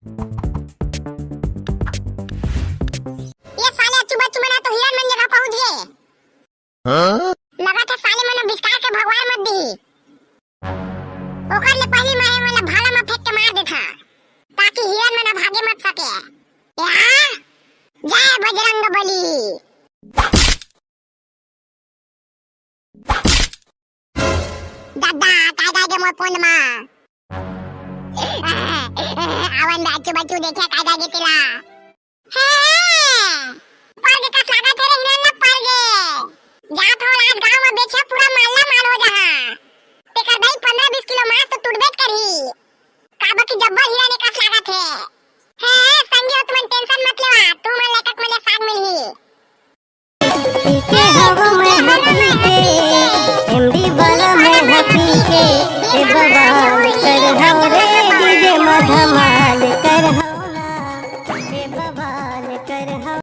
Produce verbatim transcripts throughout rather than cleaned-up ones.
ये साले अच्छू बच्चू मन ह तो हिरन मन जगह पहुंच गे। हाँ? लगत हे साले मन ह बिस्तार के भगवान मत दी। ओकर ले पहिली मैं ए मन ला भाला म फेंक के मार देथंव, ताकि हिरन मन ह भागे मत सके। या, जय बजरंग बली। ददा, काय काय के मोर पुंद मा? आवन बे, अच्छू बच्चू देखे काय काय के तेला। हे, पर गे कस लागत हे रे, हिरन ला पर गे। जात हो आज गांव म बेचे, पूरा माल ला माल हो जाहा। तेकर दाई पंद्रह बीस किलो मांस तो टूटबेच करही। काबर कि जब्बर हिरन ए कस लागत हे। हे, संगी हो तुमन tension मत लेवा, तुमन लइका मन ला साग मिलही। पी के हवो मैं ह पी के, एमडी वाला मैं ह पी के, ए बवाल कर हव रे, डीजे म धमाल कर हव ना, ए बवाल कर हव।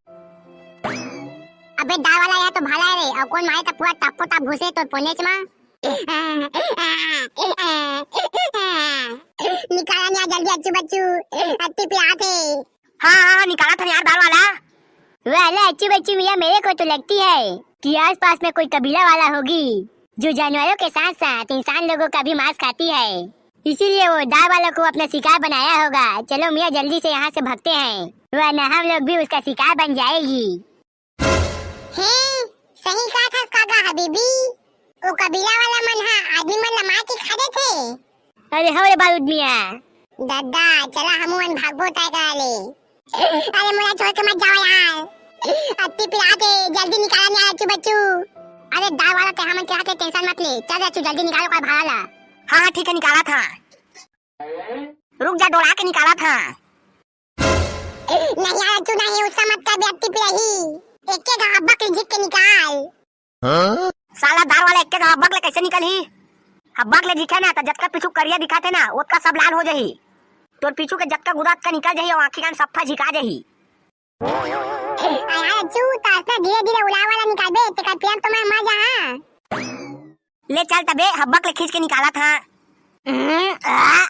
अबे दाई वाला, ये तो भाला हे रे, अउ कोन मारे त पूरा टप्पो टप घुसे तो पुनेच मा। निकाला ना जल्दी अच्छू बच्चू, अत्ती पिरात हे। हाँ, हाँ, हाँ, निकालत हन यार दाई वाला। वाला अच्छू बच्चू मियाँ, मेरे को तो लगती है कि आसपास में कोई कबीला वाला होगी, जो जानवरों के साथ साथ इंसान लोगों का भी मांस खाती है, इसीलिए वो दाई वालों को अपना शिकार बनाया होगा। चलो मियाँ, जल्दी से यहाँ से भगते हैं, वरना हम लोग भी उसका शिकार बन जाएगी। हे, सही कहत हस काका हबीबी, ओ कबीला वाला मन ह आदमी मन ला मार के खा देथे। अरे हव रे बारूद मियाँ। ददा, चला हमू मन भागबो तय करा ले। अरे मोला छोड़ के मत जाओ यार। अत्ती पिरात हे, जल्दी निकाला नहीं अच्छू बच्चू। अरे दाई वाला, ते हमन के हाथे tension मत ले। चल रे अच्छू, जल्दी निकालो ओकर भाला ला। हाँ, हाँ, ठीक है, निकालत हंव। रुक जा, डोला के निकालत हंव। नहीं यार अच्छू नहीं, उसका मत कर बे, अत्ती पिराही। एके घा हब्बक ले झिक के निकाल। हाँ? साला दाई वाला, एके घा हब्बक ले कैसे निकलही? हब्बक ले झिके ना, त जतका पीछू करिया दिखत हे ना, ओतका सब लाल हो जाही। तोर पीछू के जतका गुदा ओतका निकल जाही, अउ आँखी कान सफ्फा झिका जाही। अरे यार अच्छू, त अतना धीरे धीरे उलाय वाला निकालबे, तेकर पियन तो मैं मर जाहा। ले चल तबे, हब्बक ले खींच के निकालत हंव। हम्म, आ,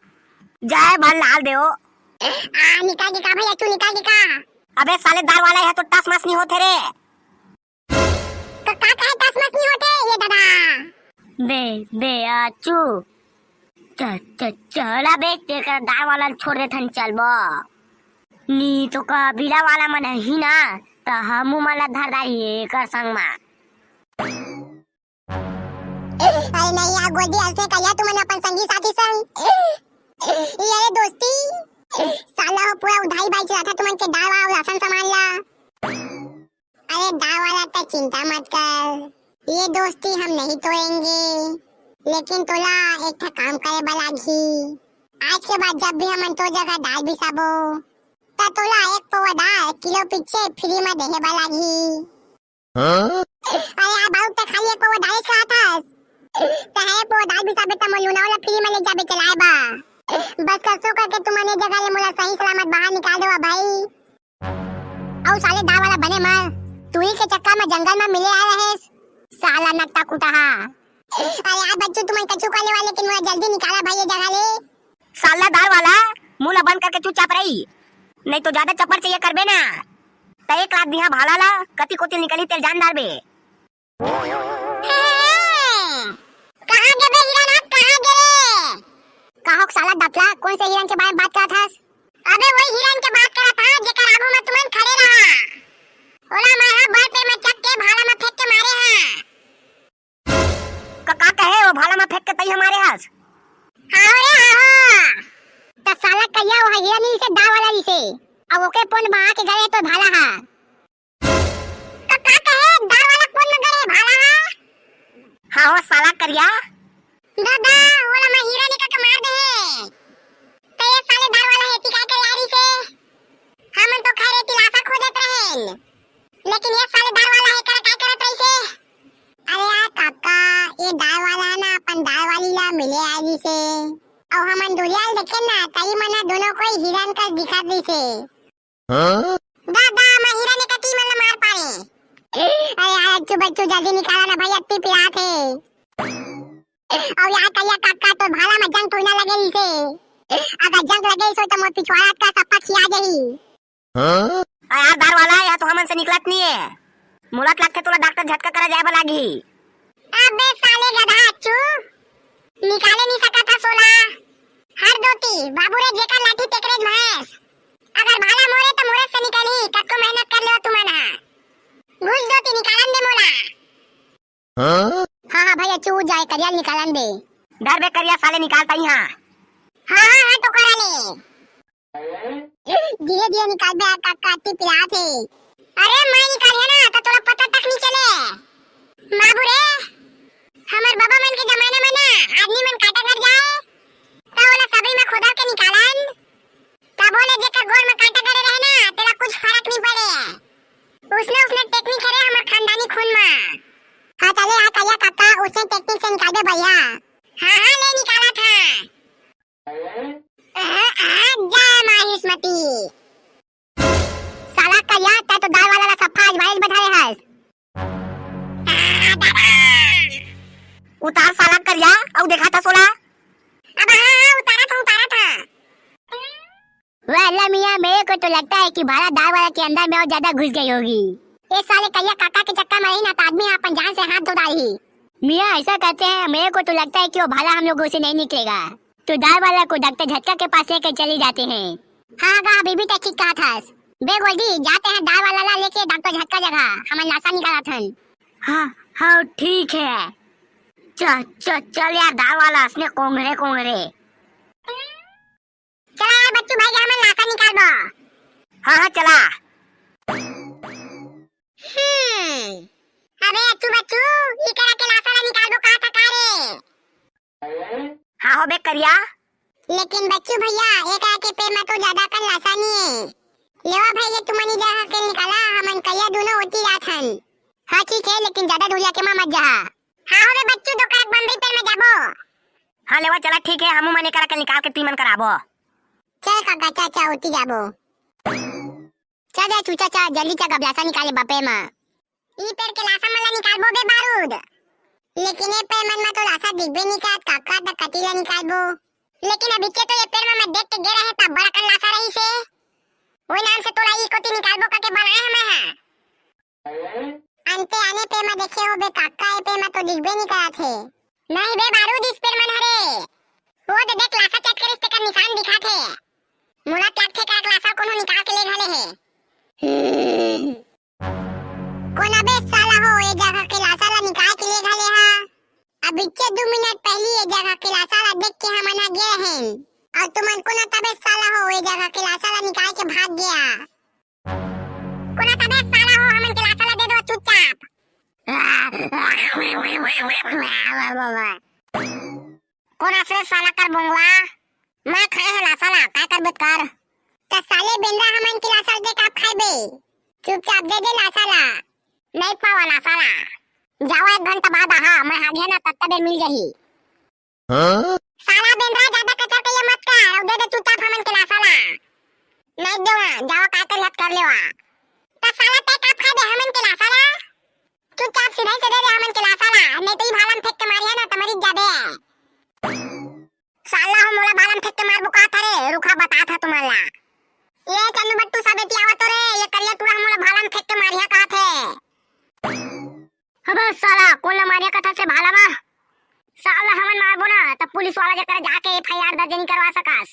जय भर लाल देव। आ, निकाल के का भाई, अच्छू निकाल के का? अबे साले दाई वाला, ये तो टस मस नहीं होथे रे। तो का कहे टस मस नहीं होथे ये दादा? बे, बे अच्छू, च-, च-, चला बे, तेकर दाई वाला छोड़ देथन, चलबो। नी तो कबीला वाला मन ही ना, त हमू मन ला धर डारही एकर संग मा। अरे नहीं यार गोल्डी, अइसने कहिया तुमन अपन संगी साथी संग। ये रे दोस्ती, साला हो पूरा उधारी बाई चलाथा तुमन के दाई वाला राशन सामान ला। अरे दाई वाला, त चिंता मत कर, ये दोस्ती हम नहीं तोड़ेंगे, लेकिन तोला एक ठा काम करे बर लागही। आज के बाद जब भी हमन तोर जगह दाल बिसाबो, त तोला एक पौवा दाल किलो पीछे free म देहे बर लागही। हाँ? अरे यार बाबू, त खाली एक पौवा दाल खात हस। त है पौवा दाल बिसाबे त मोर लूना वाला free म ले जाबे चलाए बा। बस कसो करके तुमन ए जगह ले मोला सही सलामत बाहर निकाल देवा भाई। अउ साले दाई वाला बने मर, तुही के चक्कर म जंगल म मिले आए रहेस, साला नत्ता कुटाहा। अरे यार बच्चू, तुमन कछु कर लेवा, लेकिन मोला जल्दी निकाला भाई ये जगह ले। साला दाई वाला, मुंह ला बंद करके चुपचाप रही, नहीं तो ज्यादा चप्पड़ चइया करबे ना, त एक लात दिहा भाला ला, कति कोती निकलही तेला जान डारबे। कहाँ गे बे हिरन, कहाँ गे रे? का हो साला दतला, कोन से हिरन के बारे म बात करत हस? अबे वही हिरन के बात करत हंव, जेकर आगू म तुमन खड़े रहा। ओला मैं ह बड़ पेड़ म चघ के भाला म फेंक के मारे हंव। का, का कहे, ओ भाला म फेंक के तइहा मारे हस? हां रे, हां। त साला करिया ओ हिरन ही से दाई वाला ही से। अब ओके पुंद म आके गड़े तो भाला ह। त का कहे, दाई वाला पुंद म गड़े भाला ह? हां हो साला करिया। दादा, ओला मैं हिरन कहिके मार दे हे। त ये साले दाई वाला हे, एती काय करे आय रहिसे? हमन तो खैर एती लासा खोजत रहेन, लेकिन ये साले दाई वाला हे, एकर काय करत रहिसे? अरे यार काका, ये दाई वाला हे ना, अपन दाई वाली ला मिले आय रहिसे। अउ हमन दुरिहा ले देखेन ना, त ई मन ह दूनों कोई हिरन कस दिखत रहिसे। हाँ? दादा, मैं हिरन कहिके ई मन ला मार पारे। अरे यार, अच्छू बच्चू जल्दी निकाला ना भाई, अत्ती पिरात हे। अउ यार करिया काका, तोर भाला म जंग थोड़ी ना लगे रहिसे। अगर जंग लगे सो त मोर पिछवाड़ा का सप्पा खिया जाही। हाँ? आ यार दार वाला, या तो हमन से निकलत नहीं है। मोला त लगथे तोला डॉक्टर झटका करा जाए बर लागही। अबे साले गधा अच्छू, निकाले नहीं सकत हस ओला। हर दोती, बाबू रे, जेकर लाठी तेकरे भैंस। अगर भाला मोरे त मोरे से निकलही, कतको मेहनत कर लेवा तुमन हा। घुस दोती, निकालन दे मोला। हाँ? हाँ, हाँ भाई, अच्छू जाए, करिया निकालन दे। डर बे करिया, साले निकालता ही हाँ। हाँ, हाँ, हाँ, तो करा ले। धीरे धीरे निकालबे यार, काका अति पिरात हे। अरे मैं निकालिया ना त तोला पता तक नहीं चले। बाबू रे, हमर बाबा मन के जमाना में ना आदमी मन कांटा गड़ जाए त ओला सबरी में खोदर के निकालन। तभो ले जेकर गोड़ में कांटा गड़े रहे ना, तेला कुछ फरक नहीं पड़े। उसने उसने टेक्निक हरे हमर खानदानी खून में। हाँ चले, हाँ करिया काका, उसने टेक्निक से निकालबे भैया। हाँ हाँ, ले निकालत हाँ। अहं, अहं, जय माँ हिसमती। साला करिया, तै तो दार वाला ला सफा आज बारिश बैठाए हस। आ, दादा। उतार साला करिया, अउ देखा था सोला। अब हाँ, हाँ, उतारा था, उतारा था। वाह अल्लाह मियाँ, मेरे को तो लगता है कि भाला दार वाला के अंदर में और ज्यादा घुस गई होगी। ये साले करिया काका के चक्कर में रही ना तो आदमी अपन जान से हाथ धो डाली। मियाँ ऐसा कहते हैं, मेरे को तो लगता है कि वो भाला हम लोगों से नहीं निकलेगा। तो दार वाला को डॉक्टर झटका के पास लेके चले जाते हैं। हाँ गा, अभी भी तै ठीक कहा था। बे गोल्डी, जाते हैं दार वाला ला लेके डॉक्टर झटका जगह, हमन लाशा निकालत हन। हाँ, हाँ, ठीक है। चल, चल, चल यार, दार वाला असने कोंगरे, कोंगरे। चला यार बच्चू भाई के हमन लाशा निकालबो। हाँ, हाँ, चला। हम्म। अबे अच्छू बच्चू, ई करा के लाशा ला निकालबो कहा था का रे? हाँ हो बे करिया। लेकिन बच्चू भैया, एकरा के पेड़ में तो ज्यादा कन लाशा नहीं है। लेवा भाई, ये तुमन ई जगह के निकाला, हमन करिया दोनों ओती जात हन। हाँ ठीक है, लेकिन ज्यादा दूरिया के मा मत जहा। हाँ हो बे बच्चू, दो करक बम्बई पेड़ में जाबो। हाँ लेवा चला, ठीक है, हमू मन एकरा के निकाल के तुमन कराबो। चल काका चाचा, ओती जाबो। चल रे चूचा, चल, जल्दी चल, अब लाशा निकाले बपे मा। ई पेड़ के लाशा मन ला निकालबो बे बारूद। लेकिन ये पेड़ मन मा तो लाशा दिखबे नी करत, काका त कति ला निकालबो। लेकिन अभिच्चे तो ये पेड़ मा मैं देख के गे रहे, तब बड़ा कन लाशा रही से। वही नाम से तोला ई कोती निकालबो करके बनाए हमें है। अंते आने पेड़ मा देखे हो बे काका, ये पेड़ मा तो दिखबे नी करत हे। नहीं बे बारूद, इस पेड़ मन हरे। वो दे देख, लाशा चट करिस तेकर निशान दिखात हे। मोला त लगथे का लाशा कोनो निकाल के ले घले हे। हम्म। कोन अबे साला हो, ये जगह के लाशा ला निकाल के ले घले हा? अभिच्चे दू मिनट पहली ये जगह के लाशा ला देख के हमन हा गे रहेन। अउ तुमन कोन तबे साला हो, ये जगह के लाशा ला निकाल के भाग गया। कोन तबे साला हो, हमन के लाशा ला दे दो चुपचाप। कोन अस रे साला कर बोंगवा? मैं खाए हंव लाशा ला, काय करबे त कर। त साले बेंदरा हमन के लाशा दे का खाइबे? चुपचाप दे दे लाशा ला। नहीं पावा लाशा ला। जावा एक घंटा बाद आहा, मैं हागे ना तत्ता बेर मिल जाही। हाँ? साला बेंदरा ज्यादा कचर कइया मत कर, अउ दे दे चुपचाप हमन के लाशा ला। नहीं देवा, जावा काय करिया त कर लेवा। त साला तै का खाइबे हमन के लाशा ला? चुपचाप सीधा से दे दे हमन के लाशा ला, नहीं तो ई भाला म फेंक के मारिया ना त मरिच जाबे। साला हो मोला भाला म फेंक के मारबो का था रे, रुखा बता था तुमन ला। ये चन्नू बट्टू सब एती आवत हो रे, ये करिया टूरा मोला भाला म फेंक के मारिया का थे। अबे साला कोन ला मारिया कथा से भाला मा? साला हमन मारबो ना त पुलिस वाला जकरा जाके एफ आई आर दर्ज नहीं करवा सकस।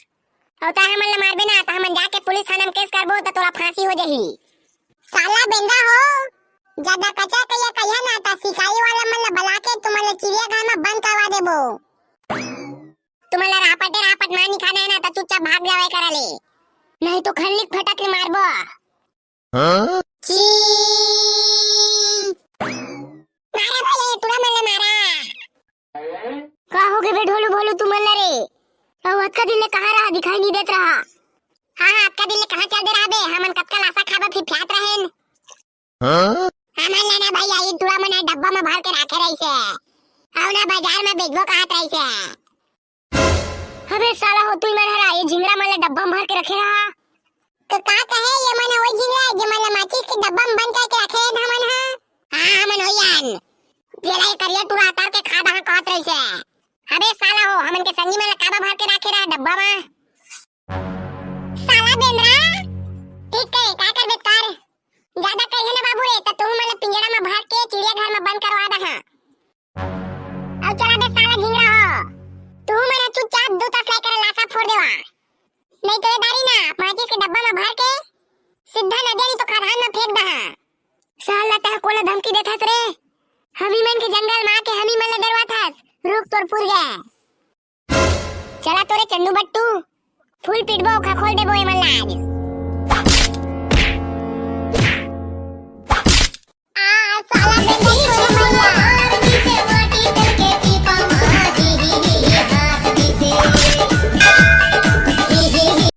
अउ तैं हमन ला मारबे ना, त हमन जाके पुलिस थाना म केस करबो, त तोला फांसी हो जाही। साला बेंदा हो, ज्यादा कचरा कहिया कहिया ना, त सिकाई वाला मन ला बला के तुमन ला चिड़ियाघर म बंद करवा देबो। तुमन ला रापटे रापट मार निखाना है ना, त चुपचाप भाग जावे करा ले। नहीं तो खल्ली फटक ले मारबो। हाँ? चीं। मारा भले, टूरा मन ला मारा। का हो गे बे ढोलू भोलू तुमन ला रे? अउ अतका दिन ले कहाँ रहा, दिखाई नहीं देत रहा? हाँ, हाँ, अतका दिन ले कहाँ चल दे रहा बे? हमन कतका लाशा खाबा फिर फ्यात रहेन। हाँ? हमन ला ना भैया, ई टूरा मन ह डब्बा म भर के राखे रहिसे। अउ ना बाजार म बेचबो कहत रहिसे। अबे साला हो, तुई मन हरा ये झिंगरा मन ला डब्बा म भर के रखे रहा। तो का कहे, ये मन ह वही झिंगरा है, जे मन ला माचिस के डब्बा म बंद करके रखे रहे हमन ह। हाँ, हमन होई आन। जेला ये करिया टूरा उतार के खा दहा कहत रहिसे। अबे साला हो, हमन के संगी मन ला काबर भर के राखे रहा डब्बा म? बेंदरा, ठीक है, का करबे कर। ज्यादा कहिए ना बाबू रे, त तुहू मन ला पिंजरा म भर के चिड़ियाघर म बंद करवा दहा। अउ चला बे साला झिंगरा हो, तुहू मन चुपचाप दू तसला कर लाशा फोड़ देवा, नहीं तो ये दारी ना माचिस के डब्बा म भर के सीधा नदिया नहीं तो खदान म फेंक दहा। साला तह कोला धमकी देथस रे? हमी मन के जंगल म आके हमी मन ला डरवाथस, रुक तोर पुर गए। चला तोरे चंदू बट्टू, फूल पिटबो, खखोल देबो एमन ला आज।